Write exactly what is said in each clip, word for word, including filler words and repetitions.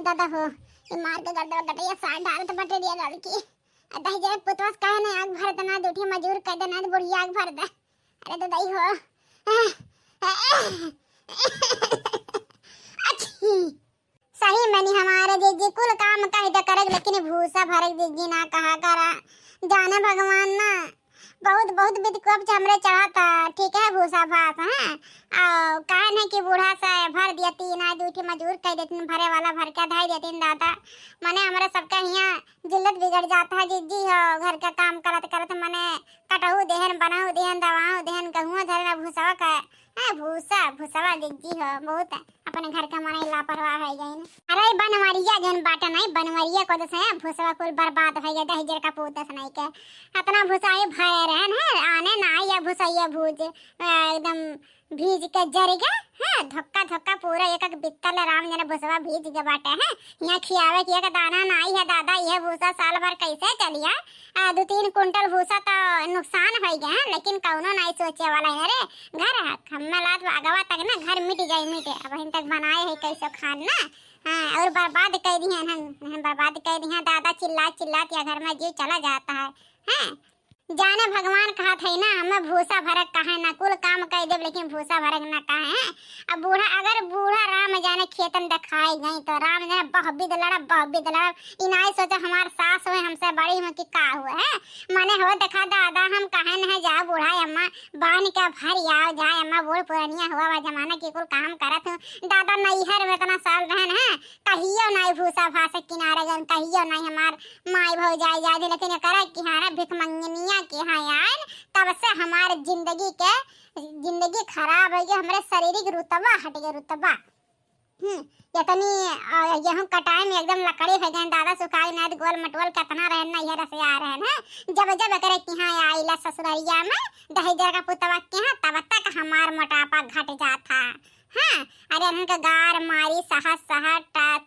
दादा हो, ई मार के गर्दन गटैया सार डालत बाटे रे लड़की। आ दहिजरा के पुतवा से कहे ना आग भर देना, दू ठे मजूर कह देना, तो बुढ़िया आग भर दे। अरे ददाई हो। अच्छी। सही में नहीं हमारे जीजी कुल काम कही तो करे, लेकिन भूसा भरे जीजी ना कहा करा। जाने भगवान ना, बहुत, बहुत बिदकोप हमरे चढ़ा था, ठीक है, भूसा भास, हैं? और कहे नहीं कि बूढ़ा से भर दिया तीन, आ दू ठे मजूर कह देती, भरे वाला भर के धर देती दादा। मने हमरे सबके हियाँ जिल्लत बिगड़ जाता है जीजी हो, घर का काम करत करत मने कटहू देहन, बनहू देहन, दवाहू देहन, गहुआ धरे ना भूसवा का, हैं, भूसा, भूसवा जीजी हो, बहुत है। अपने घर का मनई लापरवाह होइ गइन। अरे बनवरिया जौन बाटे नहीं, बनवरिया को दस है, भूसवा कुल बर्बाद होइ गए, दहिजर का पूत दस नहीं के। अतना भूसा ये भरे रहन है, आने ना या भूसा ये भूज, एकदम भीज के जर गए, हैं, धोक्का धोक्का पूरा एक एक बित्तल राम जने भूसवा भीज गए बाटे, हैं। यहाँ खियावे के एक दाना नाई है दादा, ये भूसा साल भर कैसे चलिया? आ, दू तीन कुंटल भूसा तो नुकसान होइ गए, हैं, लेकिन कौनो नाई सोचे वाला है रे। घर हक, हमें लात अगवा तक ना घर मिट जाई, मिटे। अब हिन तक बनाए है कैसो खान ना, हाँ, और बर्बाद कर दिए हैं, हम, हम बर्बाद कर दिए हैं दादा, चिल्ला चिल्ला के घर में जीव चला जाता है, हैं। जाने भगवान कहत है ना, हमें भूसा भरक कहे ना, कुल काम कर देब, लेकिन भूसा भरक ना कहे, हैं। अब बूढ़ा, अगर बूढ़ा राम जाने खेतन दिखाए गई, तो राम जाने बहबिद लड़ा, बहबिद लड़ा। ई नाई सोचा हमार सास हुए हमसे बड़ी हुए कि का हुए, हैं। मने हो देखा दादा, हम कहे न है जा बूढ़ा अम्मा, बान के भर आओ जाए अम्मा, बूढ़ पुरनिया हुआ बा जमाना की कुल काम करत हूँ। दादा नैहर में इतना साल रहन है, कहियो नाई भूसा भासे किनारे गन, कहियो नाई हमार माई भौजाई जाए थे, लेकिन एकरा किहाना भिखमंगनिया के यहाँ आयल, तब से हमार जिंदगी के, जिंदगी खराब है, ये हमरे शारीरिक रुतबा हट गए, रुतबा। हम्म, इतनी, अ, गेहूं कटाई में एकदम लकड़ी हो गए दादा, सुखाई नाद गोल मटोल कितना रहन ना, ये रसिया रहन है। जब जब एकरे किहाँ आइला ससुररिया में, दहिजर का पुतवा के यहाँ, तब तक हमार मोटापा घट जात था। हाँ, अरे उनके गार मारी सहत सहत टा-,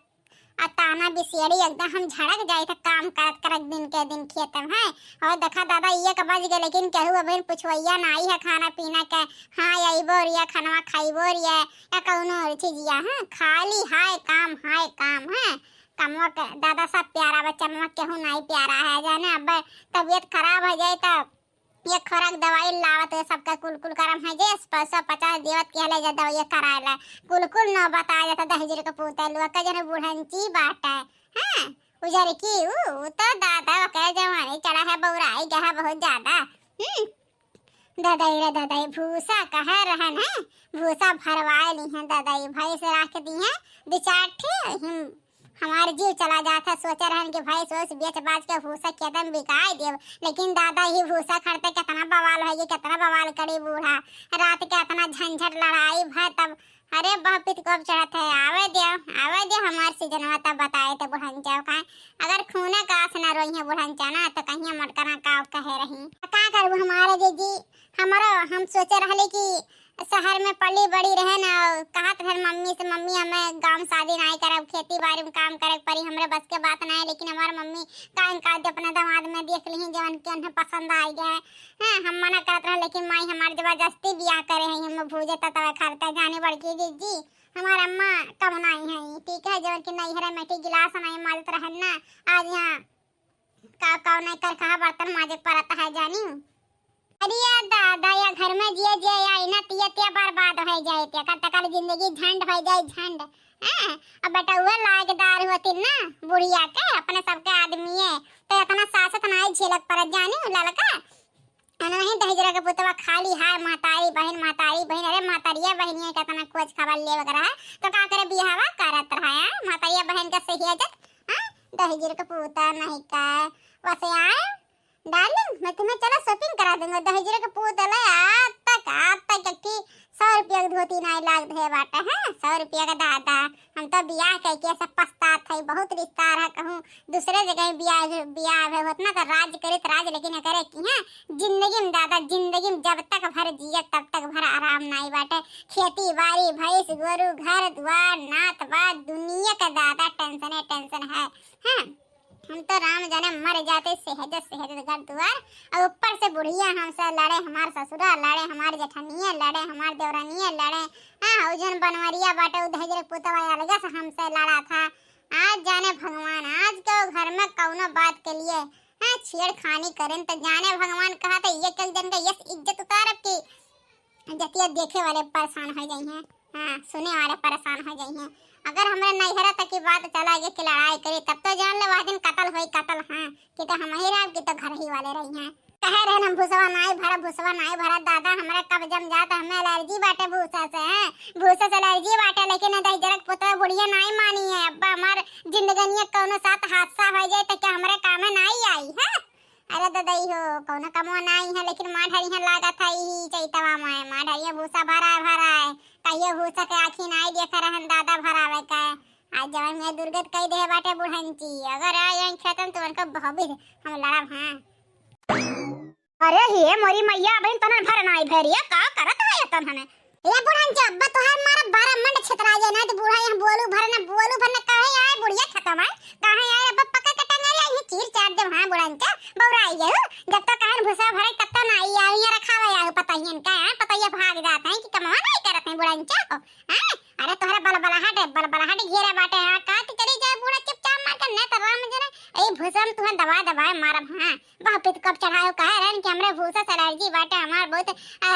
आ ताना बिसेड़ी एकदम हम झड़क जाई था काम करत करत दिन के दिन खेत में है। और देखा दादा, एक बज गए, लेकिन केहू अबहिन पुछवैया ना आई है खाना पीना के। हाँ, अइबो रिया, खानवा खाइबो रिया, या कौनो और चीजिया, हाँ, खाली हाय काम, हाय काम, हाँ। कमवा के दादा सब प्यारा बा, चमवा केहू नाई प्यारा है, जाने अब तबीयत खराब हो जाए तो ये खोराक दवाई लावत है, सबका कुल कुल करम है जे, पाँच सौ पचास देवत के ले जा दवाई कराए ला, कुल कुल न बताए जाता, दहिजर के पूते लुआ के जने बुढ़ंची बाटे, हाँ, उजर की ऊ, ऊ तो दादा ओके जवानी चढ़ा है, बौराई गया बहुत ज्यादा। हम्म। ददई रे ददई, भूसा कहे रहन है, भूसा भरवाए ली हैं ददई, भैंस राख दी हैं दो चार ठे। हम, हमार जीव चला जात है, सोचे रहन कि भैंस वैस बेच बाच के भूसा खेतन बिकाए देव, लेकिन दादा ही भूसा खरते कितना बवाल होइगे, कितना बवाल करी बूढ़ा। रात के इतना झंझट लड़ाई भय, तब अरे बहपित कब चढ़त है, आवे दे, आवे दे हमार सीजनवा, तब बताए तो बुढ़न जाओ का। अगर खूने का आस ना रोई है बुढ़न जाना, तो कहिया मटकना का कहे रही। का करबू हमारे जीजी, हमारा हम सोचे रहले कि शहर में पली बड़ी रहे ना, कहत रहन मम्मी से, "मम्मी, हमें गाँव शादी नाई करब, खेती बाड़ी में काम करे के पड़ी, हमरे बस के बात ना है।" लेकिन हमार मम्मी का इनका अपने दामाद में देख ली, जवन के उन्हें पसंद आई गए। हैं, हम मना करत रहे, लेकिन माई हमार जबरदस्ती बियाह करे हैं, हम भूजे ततवे खरते जाने बड़की जीजी, हमार अम्मा कम नाई है, ठीक है, जवन के नैहरे में टी गिलास नाई माजत रहन ना, आज यहाँ का, का नहीं कर कहा बर्तन माजे के पड़त है जानी। अरे या दादा, या घर में जिए जिए या इना तिया तिया बर्बाद हो जाए, तिया कर तकर जिंदगी झंड हो जाए, झंड। हैं? अब बेटा उहे लायकदार होती ना बुढ़िया के, अपने सबके आदमी है, तो इतना सासत ना झेलक पड़त जानी उ ललका। अनही दहिजरा के पुतवा खाली हाय महतारी बहिन, महतारी बहिन। अरे महतारिया बहिनिया के इतना खोज खबर लेवे के रहा, तो का करे बियाहवा करत रहा है? महतारिया बहिन के सहेजत, हैं? दहिजर के पूता नहीं का। वैसे आए, डार्लिंग, मैं तुम्हें चलो shopping करा दूंगा। दहिजर के पूत ले आज तक, आज तक एक ठी सौ रुपया के धोती नाई लाग धे बाटे, हैं? सौ रुपया के दादा। हम तो बियाह कइके सब पछतात है, बहुत रिश्ता रहा, कहूँ दूसरे जगह बियाह, बियाह भे होत ना तो राज करित राज, लेकिन एकरे किहाँ जिंदगी में दादा, जिंदगी में जब तक भर जिए तब तक भर आराम नाई बाटे। खेती बाड़ी, भैंस गोरू, घर दुआर, नात बात, दुनिया का दादा tension है, tension है, हैं? हम तो राम जाने मर जाते सहज सहज घर दुआर, और ऊपर से बुढ़िया हमसे लड़े, हमार ससुरा लड़े, हमार जेठनिया लड़े, हमार देवरनिया लड़े। हाँ, उ जौन बनवरिया बाटे, उ दहिजर पुतवा अलगे से हमसे लड़ा था। आज जाने भगवान, आज के घर में कौनो बात के लिए, हाँ, छेड़खानी करें तो जाने भगवान कहा था, ये कल जन का यस इज्जत उतारब की जतिया देखे वाले परेशान हो जाई हैं, हाँ, सुने वाले परेशान हो जाई हैं। अगर हमरे नैहरा तक की बात चला गई कि लड़ाई करी, तब तो जान ले वह दिन कत्ल होई कत्ल, हाँ, कि तो हम ही रहब कि तो घर ही वाले रही हैं। कहे रहे हम भूसवा नाई भरा, भूसवा नाई भरा, दादा हमरा कब्जा में जात, हमें एलर्जी बाटे भूसा से, हैं, भूसा से एलर्जी बाटे, लेकिन दहिजरक पुतवा बुढ़िया नाई मानी है। अब्बा हमार जिंदगनिया कौनो साथ हादसा हो जाए तो क्या हमरे कामे नाई आई है? अरे ददई हो, कौनो कमवा नाई है, लेकिन माँ ढरिया लागत है ई चैतवा में, माँ ढरिया भूसा भरा है, भरा है, कहियो भूसा के आँखी नाई देखे रहन दादा भरावे के। आज जवन में दुर्गत कई दे बाटे बुढ़ंची, अगर आ जाए खेतन तो उनको बहुत हम लड़ब, हाँ। अरे हे मोरी मैया, अबहिन तनन भर नाई भरिया, का करत है तनन? ए बुढ़न के अब्बा तोहार मारा बारह मंड छितरा जाए ना, तो बूढ़ा यहाँ बोलू भर ना, बोलू भर ना, काहे आए बुढ़िया खत्म है, काहे आए अब्बा पकड़ के टंगरी आई है, चीर चाट देब, हाँ बुढ़न के, बौरा आई है, जब तक कहन भूसा भरे तब तक ना आई, आई यहाँ रखावे आए, पतहियन का है, पतहिया भाग जात है कि कमवा नहीं करत है बुढ़न के, हैं? अरे तोहरा बलबलाहट, बलबलाहट घेरे बाटे, हाँ, का तू चली जाए बूढ़ा चुपचाप मार के, नहीं तो राम जने, ए भूसा में तुहन दबा दबाए मारब, हाँ। बहुत पित कब चढ़ायो, कहे रहन कि हमरे भूसा से एलर्जी बाटे, हमार बहुत, अ,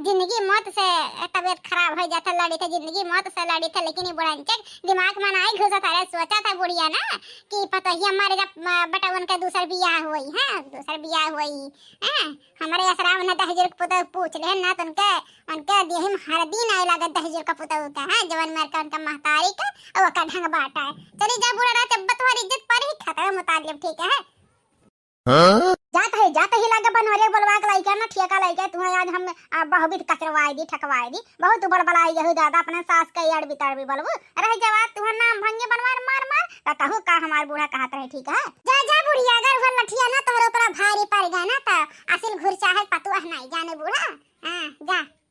जिंदगी मौत से तबीयत खराब हो जाता, लड़ी थे, जिंदगी मौत से लड़ी थे, लेकिन ये बुढ़ंचक दिमाग में नाई घुसत है, सोचा था बुढ़िया ना कि पतोहिया मर जा, अ, बटवन के दूसर बियाह होई, हाँ, दूसर बियाह होई, हैं? हमरे असरा में न दहिजर के पुतोह पूछ लेहन ना, तो उनके, उनके देह में हरदी नाई लागत दहिजर के पुतोह के, हैं? जवन मर के उनका महतारी के, और ओकर ढंग बाटा है। चली जा बूढ़ा रात, अब तोहर इज्जत पर ही खतरा उतार लेब, ठीक है? हाँ? जात है, जात ही लागे बनवरिया बोलवा के लाइके ना ठेका लाइके, तुहे आज हम, आ, बहुबिध कचरवाई दी, ठकवाई दी। बहुत तू बड़बड़ाई गहू दादा, अपने सास के अड़बी तड़बी बोलबू। रह जवाब तुहे नाम भंगे बनवार मार मार, त कहू का हमार बूढ़ा कहत रहे, ठीक है? जा, जा बुढ़िया, अगर उहर लठिया ना तोहरे ऊपर भारी पड़ गया ना, त असिल घुरचाहट पतुआ नहीं जाने बूढ़ा। हाँ, जा।